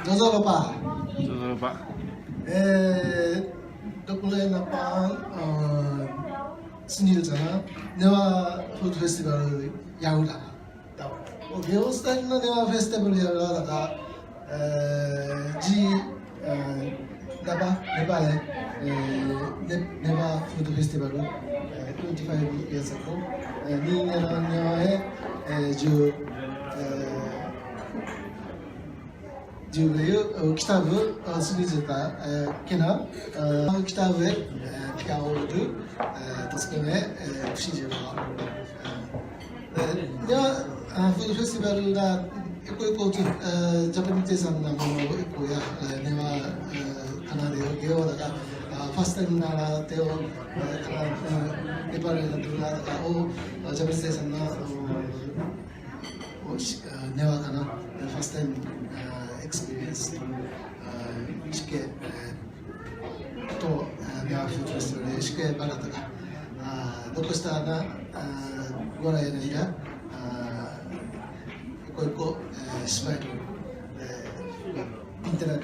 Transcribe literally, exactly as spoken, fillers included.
ज्वजलपा। ज्वजलपा। ए, दकलय् न्हापां, अ, सुनिल झन नेवाः food festival याउ धकाः। OK, उस्तान नेवाः festival याउ धकाः, अ, जि, अ, न्हापा नेपालय्, अ, ने-, नेवाः food festival, अ, twenty five years ago, अ, नि नेवाः, नेवाः, अ, जो, अ, जिगु, अ, किताब, अ, सुनिल झनयात, अ, क्यन, अ, किताब, अ, पिकाः वःगु दु, अ, तसकं हे, अ, खुसी जुल। अ, अ, नेवाः, अ, food festival ला यक्व यक्व, अ, जापानिजतय्सं नं मनंगु यक्व या, अ, नेवाः, अ, खाना दय्, गय् धकाः, अ, first time नाला तय्, अ, खाना, अ, नेपालय् नं दु ला धकाः, ओ, अ, जापानिजतय्सं नं, अ, ओ, सि-, अ, नेवाः खाना first time, अ, experience, अ, सिक्क, अ, तो, अ, नेवाः food festival सिक्क बारा तक, अ, दक्वसित नं, अ, गोरा यानादिया, अ, यक्व यक्व, अ, सुभाय् दु, अ, internet